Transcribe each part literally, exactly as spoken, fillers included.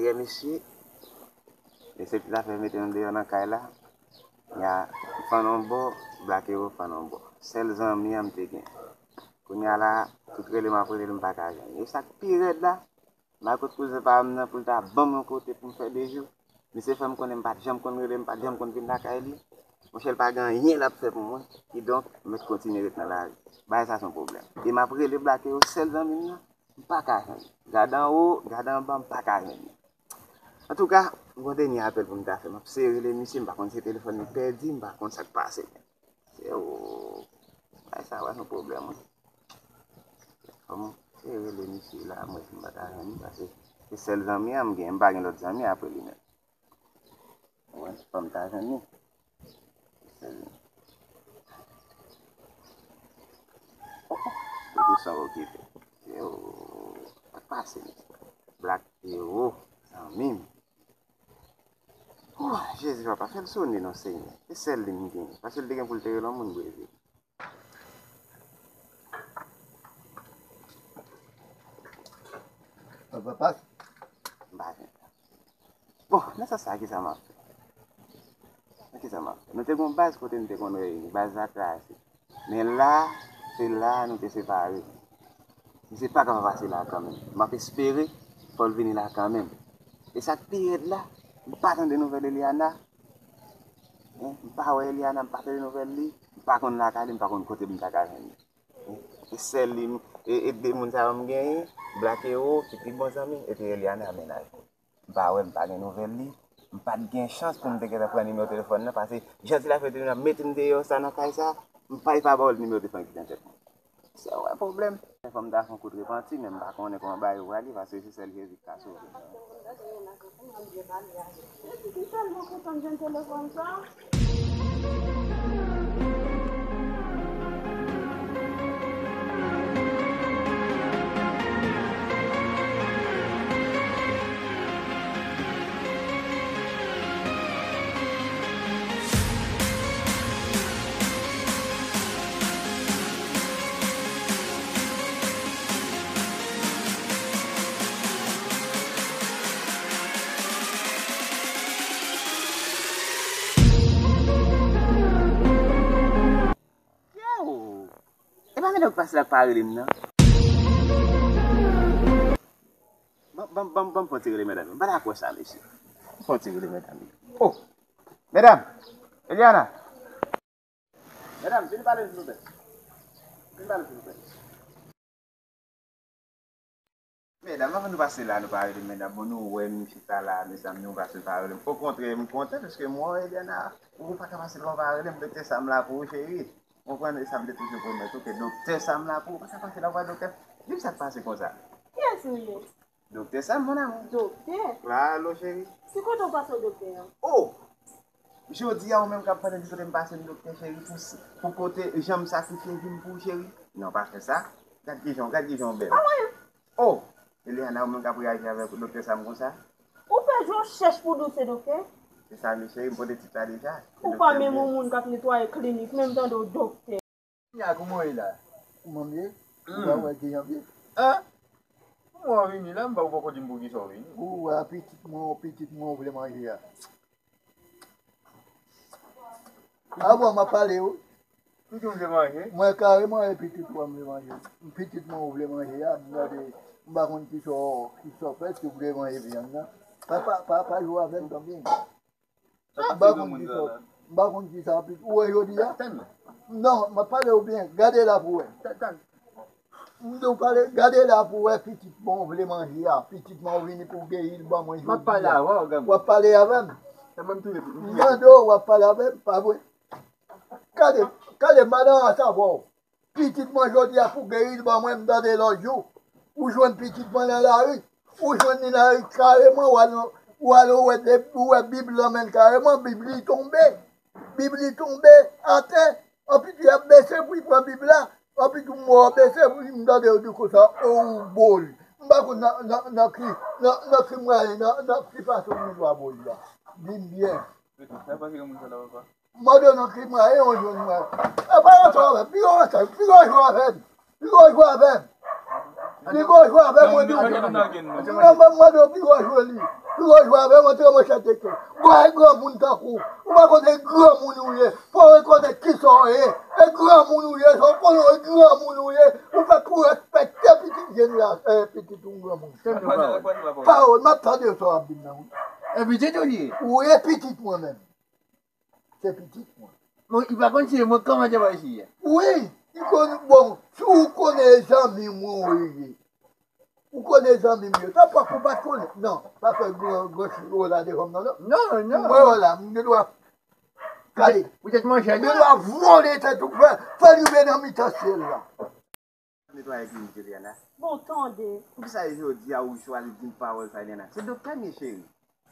Dèyè mesye, mesye te ta fè mete nou deyò nan kay la. Nya, fann on bò, Black Hero fann on bò. Sèl zanmi an m te gen. Kounye a la, tout rele m ap rele l, m pa ka jwenn. E sa k pi rèd la, m al kot kouzen pa m nan pou l ta ban m yon kote pou m fè de jou. Misye fè m konnen m pa t janm konn rele, m pa t janm konn vin lakay li. Monchè, l pa gen anyen l ap fè pou mwen. Kidonk, m mèt kontinye ret nan lari. Bagay sa se yon pwoblèm. E m ap rele Black Hero, sèl zanmi m nan, m pa ka jwenn li. Gade anwo, gade anba, m pa ka jwenn li. Antouka, m gon dènye apèl pou m ta fè. M ap seye rele misye, m pa konn si telefòn li pèdi, m pa konn sa k pase. Se o, bagay sa pa yon pwoblèm, wi. Fò m seye rele misye la, m wè si m pa ta jwenn li, paske se sèl zanmi an m gen, m pa gen lòt zanmi apre li menm. Mwen, fò m ta jwenn li. Se sèl li. Kote sa okipe. Yo, sa k pase, mesye? Black Hero, zanmi m. Ouh, Jezi, papa, fè l sone non, Senyè. Se sèl li m genyen. Paske l te gen pou l te rele yon moun Brezil. Papa, pas. M pa jwenn. Bon, nan sans sa, kisa m ap fè? Nan kisa m ap fè? Nou te gon baz kote nou te konn reyini, baz la krasi. Men la, se la nou te separe. Misye pa ka pa pase la kanmenm. M ap espere, fò l vini la kanmenm. E sa k pi rèd la, m pa tande nouvèl Eliana. Hein, m pa wè Eliana, m pa tande nouvèl li. M pa konn lakay li, m pa konn kote m ta ka jwenn li. Hein, e sèl li, e, e de moun sa yo m genyen, Black Hero, ki pi bon zanmi, epi Eliana, mennaj mwen. M pa wè, m pa gen nouvèl li. M pa t gen chans pou m te gentan pran nimewo telefòn nan, paske jan ti lafyèt te vin ap mete m deyò sa nan kay sa, m pa, li pa ba w nimewo telefòn ki nan tèt mwen. Se yon pwoblèm. Fò m ta fè yon kout repanti, men m pa konnen kòman bagay yo prale, paske se sèl Jezi ki ka sove. Yo! E pa medam k pase la k pa rele m nan? Ban, ban, ban, ban m fè yon ti rele medam yo. M pa dakò sa, mesye. Ban m fè yon ti rele medam yo. Oh! Medam! Eliana! Medam, vin pale silvouplè. Vin pale silvouplè. Medam, anvan nou pase la, nou pa rele medam. Bon, nou wè m chita la, mezanmi, nou pase pa rele m. Okontrè, m kontan, paske m wè w, Eliana, ou pa ka pase la, w pa rele m, doktè Sam la pou ou, cheri. Ou konprann, e sa m te toujou pwomèt ou, ke doktè Sam la pou ou, pa ka pase la, w pa doktè. Di m sa k pase konsa. Kiyès ou ye? Doktè Sam, mon amour. Doktè? Alo, cheri. Ki kote w pase w doktè an? Oh! Jodi a, ou menm k ap pale m, kote m pase m doktè cheri pou, pou kote janm sakrifye vi m pou ou cheri. Non, pa fè sa. Gad kijan, gad kijan w bèl. Pa mwen. Oh! Eliana, ou menm k ap reyaji avèk doktè Sam konsa? Ou fè je w chèch pou di w se doktè? Se sa, wi cheri, m pote tit la deja. Ou pa menm yon moun k ap netwaye klinik, menm tande w doktè. Nya, kòman w ye la? Kòman m ye? Ou pa wè kijan m ye? Ah! Mwen vini la, m pa, ou poko di m poukisa w vini. Ou wè pitit mwen, pitit mwen ou vle manje a. A bon, m ap pale ou. Pitit ou vle manje? Mwen kareman e pitit ou a m vle manje. Pitit mwen ou vle manje a, m gade, m pa konn kisa w, kisa w fè, si w vle manje vyann nan. Pa, pa, pa, pa jwe avè m tanpri. M pa konn kisa, m pa konn kisa pitit ou wè jodi a. Non, m ap pale ou byen, gade la pou wè. M di w pale, gade la pou wè pitit mwen ou vle manje a, pitit mwen ou vini pou geri l ban mwen jodi a. W ap pale avè m? M mande w, w ap pale avè m, pa vre? Gade, gade madan an sa bò. Pitit mwen jodi a pou geri l ban mwen, m tande lòt jou. Ou jwenn pitit mwen nan lari. Ou jwenn li nan lari kareman, ou al, ou al, ou wè, ou wè Bib nan men l kareman, Bib li tonbe. Bib li tonbe atè. Anpi tou y ap bese pou y pran Bib la. Anpi tou mò bese pou m tande yo di konsa, o ou bòl. M pa konn nan, nan, nan ki, nan, nan ki mwayen, nan, nan ki fason m dwe bòl la. Di m byen. Sa pa ki moun sa la, papa? Mande w nan ki mwayen ou jwenn mwen. E pa yon sa avè m. Piga w sa, piga w jwe avè m. Piga w jwe avè m. Piga w jwe avè m, mwen di w. Mwen mande w piga w jwe li. Gwo jwa avè w, antre manchèt tete w. Bò e granmoun tankou w. Ou pa konn e granmoun ou ye. Fò w rekonèt kisa w ye. E granmoun ou ye, sa w konnen e granmoun ou ye. Ou fèt pou respekte pitit jenn la, eh, pitit ou granmoun. Pawòl, m ap tande sa w ap di m nan, wi. E pitit ou li ye? Wi, e pitit mwen menm. Se pitit mwen. Bon, li pa konn si e mwen k kòmande pa isi a. Wi, li konn, bon, si w konnen zanmi mwen ou ye. Ou konnen zanmi m yo. Tanpòk ou pa t konnen. Non, pa fè gran, gran chiro la devan m nan, non. Non, non. Mwen wè la, m gen dwa. Gade. Ou te manje, m gen dwa vole tèt ou, fè, fè l rive nan mitan syèl la. Netwaye klinik Eliana. Bon, tande. Poukisa e jodi a ou chwazi di m pawòl sa, Eliana? Se doktè m ye, cheri.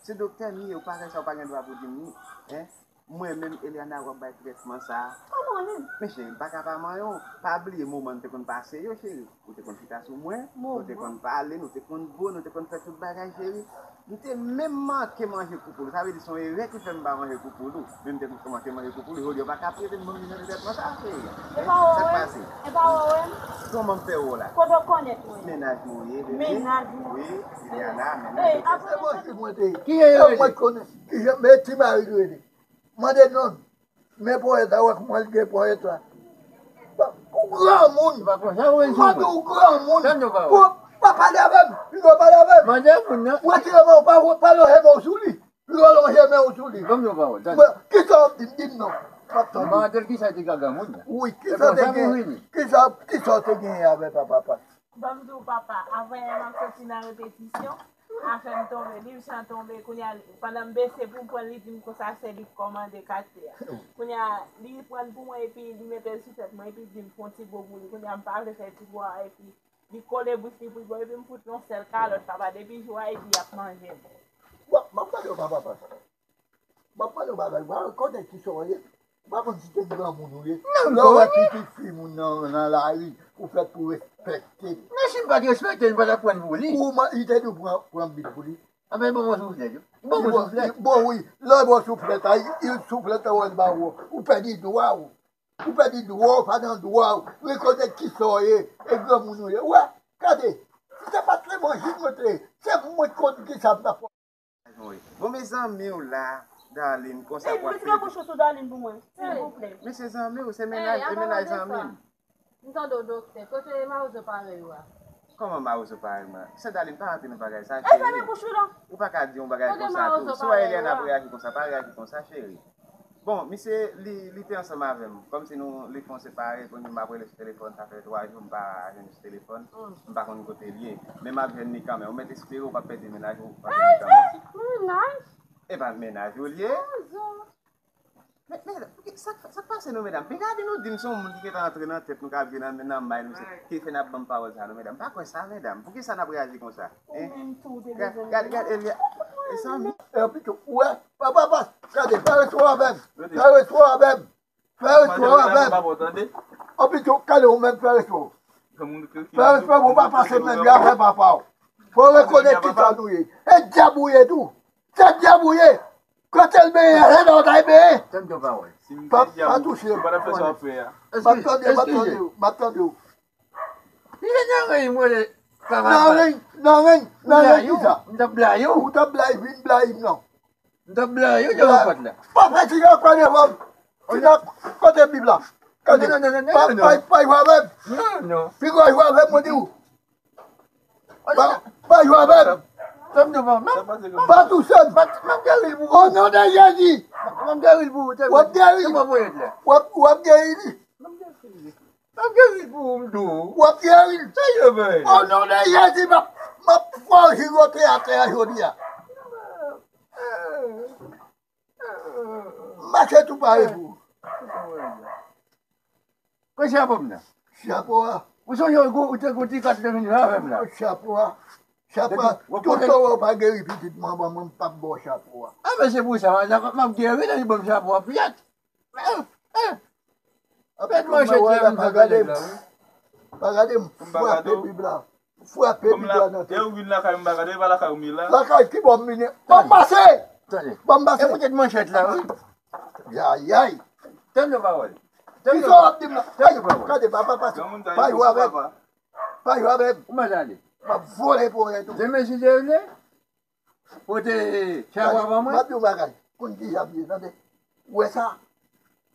Se doktè m ye, ou pa wè sa, ou pa gen dwa pou di m ni. Hein? Mwen menm, Eliana, w ap bay trètman sa a. Pa manyen m. Men cheri, m pa ka pa manyen w. Pa bliye moman n te konn pase yo, cheri. Ou te konn chita sou mwen, nou te konn pale, nou te konn bo, nou te konn fè tout bagay, cheri. M te menm manke manje pou poul. Sa vle di se yon erè ki fè m pa manje pou poul ou. Men m te kòmanse manje pou poul ou. Jodi a w pa ka ap rete m ban m vin nan trètman sa a, cheri. Hein? Sa k pase? Epa w wè m? Kòman m fè wè w la? Kote w konèt mwen? Mennaj mwen w ye, bebe. Mennaj mwen? Wi, Eliana, mennaj mwen. Se mwen ki mwen te ye. Ki e yo rele? Mwen konnen. Ki jan, men ti mari l rele. Mande non. Men ponyèt la, wè kòman l gen ponyèt la. Ou granmoun. Ou pa konsa, ou mande ou granmoun. Tann yo pawòl. Pa pale avè m. Li pa pale avè m. Mande moun nan. Retire men w, pa, pa lonje men w sou li. Li pa lonje men w sou li. Ban m yon pawòl, tann. Kisa w ap di m, di m non. M ap tande. Mande l kisa te gen granmoun nan. Wi, kisa te gen, kisa, kisa w te gen avè papa, papa? Ban m di w, papa, avan yè m ap soti nan repetisyon, afè m tonbe, li m chan tonbe, kounye a, pandan m bese pou m pran l, li di m konsa se li k kòmande katye a. Kounye a, li pran l pou mwen epi li mete l sou tèt mwen epi di m fè yon ti bo pou li. Kounye a, m pa vle fè ti bo a epi li kole bouch li pou l bo epi m fout l yon sèl kalòt, papa, depi jou a epi y ap manje m. Bon, m ap tande w, papa, papa. M ap pale yon bagay, w pa rekonèt kisa w ye. Ou pa konn si se granmoun ou ye. Lè w wè pitit fi moun nan, nan lari, ou fèt pou respekte l. Men si m pa t respekte l, m pa t ap pran l pou li. Ou man, li te di w pran, pran bit pou li. A men, bon, bon souflèt, yo. Bon, bon souflèt. Bon, wi. Lè w bon souflèt, a, li, li souflèt, wè l ba ou. Ou pèdi dwa w. Ou pèdi dwa w, pa nan dwa w. Rekonèt kisa w ye. E granmoun ou ye. Wè, gade. Si se pa t levanjil mwen te ye, se mwen t konn kisa m t ap fè. Bon, men zanmi w la, Darline, konsa pou ap fete. Ey, retire bouch ou sou Darline pou mwen, silvouplè. Men se zanmi w, se mennaj, se mennaj zanmi m. M tande w, doktè. Kote mawozo parèy ou a? Kòman mawozo parèy mwen? Sè Darline, pa rantre nan bagay sa, cheri. Ey, fèmen bouch ou non. Ou pa ka di yon bagay konsa tou. Si w wè Eliana ap reyaji konsa, pa reyaji konsa, cheri. Bon, misye, li, li te ansanm avè m. Kòmsi nou, li fè yon separe, kounye a m ap rele sou telefòn, sa fè twa jou m pa jwenn li sou telefòn. M pa konn kote l ye. Men m ap jwenn li kanmenm. Ou mèt espere ou p ap pèdi mennaj ou, ou p ap jwenn li kanmenm. Mennaj? E pa mennaj ou l ye? Men, men, sa, sa k pase nou, medam? Pi gade nou di m se yon moun ki gentan antre nan tèt nou, k ap jwe nan, nan may nou, se, ki fè n ap ban m pawòl sa, nou, medam. Pa kwè sa, medam. Poukisa n ap reyaji konsa? Hein? Gade, gade, Elia. E sa, mi. E anpito, ou wè, pa, pa, pa, gade, pa reswè avè m. Pa reswè avè m. Pa reswè avè m. Anpito, gade ou menm, pa reswè. Pa reswè, ou pa pase menm jan avè papa w. Fò w rekonèt kisa nou ye. E dyab ou ye tou. Se dyab ou ye. Kote l benyen, se la w ta benyen. Tann yon pawòl. Pa, pa touche m. M ap tande, m ap tande w, m ap tande w. Li vin nan reny mwen, nan reny, nan reny, nan reny kisa? M t ap blayi w. Ou t ap blayi, vin blayi m non. M t ap blayi w devan pòt la. Pa fè ti nan kwen devan m. Ti nan kote Bib la. Gade. Pa, pa, pa jwe avè m. Non, non. Pi gwo jwe avè m, mwen di w. Pa, pa jwe avè m. Tann devan m. Pa touche m. M ap geri l pou ou. O non de Jezi. M ap geri l pou ou. W ap geri. W ap, w ap geri li. M ap geri l pou ou, m di w. W ap geri l. Sa yo fè? O non de Jezi, m ap, m ap fè w jirote atè a jodi a. M mache tou pare pou ou. Kote chapo m nan? Chapo a. Ou sonje ou, ou te gon ti kat nan men avè m la. Chapo a. Chapo a. Tout sa w pa geri pitit mwen, mwen, mwen p ap ba w chapo a. A, men se pou sa, m ap geri, lè li ban m chapo a, pyèt. Apre tou, mwen wè la, pa gade m. Pa gade m. Frape Bib la. Frape Bib la nan tèt. Lè ou vin lakay m, pa gade, pa lakay ou m ye la. Lakay ki bò m vini? Ban m pase! Ban m pase! E poutèt manchèt la, wi. Yayay! Tann yon pawòl. Kisa w ap di m la? Tann yon pawòl. Gade, pa, pa, pa, pa jwe avè m. Pa jwe avè m. Ou mèt ale. M ap vole pou w tou. Demen, si Dye vle. Pote chabwa ban mwen. M ap di w bagay. Konn ki jan m ye, tande. Ou wè sa?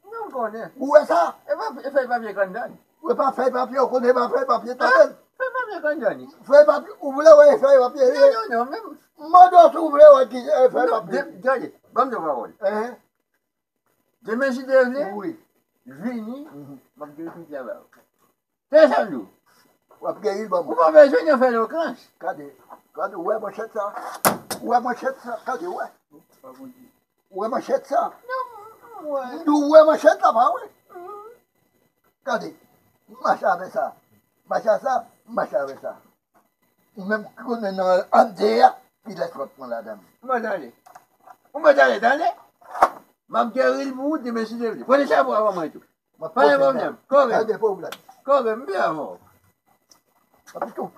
Non, m konnen. Ou wè sa? E pa, e fèy papye k anndan. Ou wè pa fèy papye, ou konnen pa fèy papye, tande? Fèy papye k anndan. Fèy papye, ou vle wè fèy papye? Non, non, non, men. M mande w si w vle wè ki, eh, fèy papye. Tande, ban m di w pawòl. Hein? Demen si Dye vle, wi, vini, m ap geri piti a ba ou. Se sa m di w. W ap geri l ban mwen. Ou pa bezwen nan fè lokans. Gade, gade, ou wè manchèt sa? Ou wè manchèt sa? Gade, ou wè. Ou wè manchèt sa? Non, m wè. M di w wè manchèt la, pa wè? Gade, m mache avè sa. Mache a sa, m mache avè sa. Ou menm ki konnen nan anndan an, kilès w ap pran ladan l? Ou mèt ale. Ou mèt ale, tande? M ap geri l pou ou demen si Dye vle. Pote chabwa ban mwen tou. Pa gen pwoblèm. Kore. Pa gen pwoblèm. Kore, m byen avè w. Papi tou.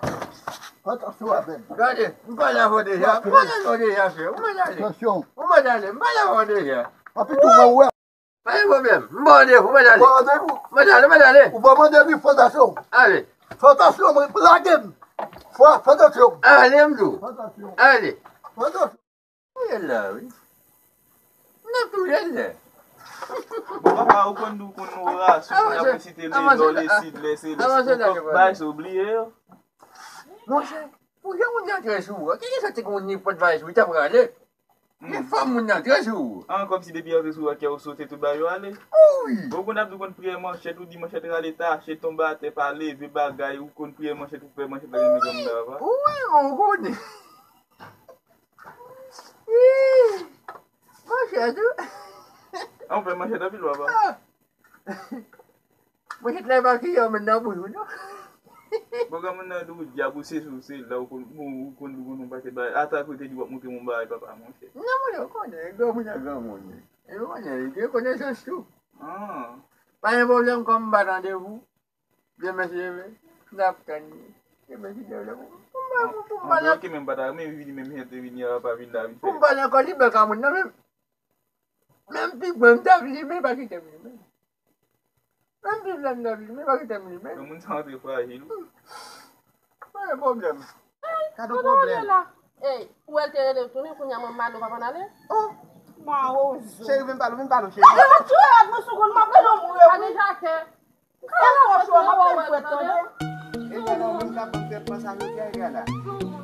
Fè atansyon avè m. Gade, m pale avè w deja. M pale avè w deja, frè. Ou mèt ale. Atansyon. Ou mèt ale. M pale avè w deja. Papi tou, mwen wè. Pa gen pwoblèm. M ba w randevou, m mèt ale. Ba randevou. M mèt ale, m mèt ale. Ou ba m randevou, fè atansyon. Ale. Fè atansyon, mwen, lage m. Fè, fè atansyon. Ale, m di w. Fè atansyon. Ale. Fè atansyon. Touye l la, wi. N ap touye l la. Bon, papa, ou konn di w konn nou rasis, ou konn ap resite lè dò, lè sid, lè sele. Ou konn bagay sa, ou bliye yo? Monchè, pou jan moun nan antre sou ou a, ki jan sa te konn nenpòt bagay sou ou, ou t ap rale? Men fò moun nan antre sou ou. An, kòmsi depi antre sou ou a, kè ou sote, tout bagay yo ale. Wi. Bon, ou konn ap di w konn priyè manchèt, ou di manchèt rale, tache, tonbe atè, pa leve bagay, ou konn priyè manchèt, ou pè manchèt la, gen moun nan, papa. Wi, bon, ou konnen. Ih, manchèt, wi. An, ou pè manchèt anpil, papa. Ah. Manchèt la pa ki yon moun nan bouch ou, non. Bon, granmoun nan di w dyab ou sesi ou sela, ou konn, ou konn di w konn yon pakèt bagay. Ata kote di w ap montre m yon bagay, papa, monchè. Non, monchè, ou konnen, granmoun nan granmoun. E ou konnen, li gen konesans tou. Ah. Pa gen pwoblèm, kòm m ba randevou. Demen si Dye vle, n ap tann li. Demen si Dye vle, pou, pou m pa, pou, pou m pa nan, ok, men m pa ta renmen vini menm jan te vini a, pa vin la, vin fè. Pou m pa nan kòlibèk a moun nan, menm, menm pigman m ta vini, men pa kite m li, men. Menm pigman m ta vini, men pa kite m li, men. Nan moun sa antre frajil. Hmm. Pa gen pwoblèm. Gade yon pwoblèm. Ey, ou wè l te rele w tounen, kounye a mwen m ale, ou pa konn ale? Oh! Mawozo. Cheri, vin pale, vin pale, cheri. Gade, tchou, rad mwen sou kont, m ap pran yon moure, wi. Ane Jakè. Kòchon, m ap pran frèt, tande. E gade, ou menm k ap pran frèt, pran sa, jodi a, e gade la.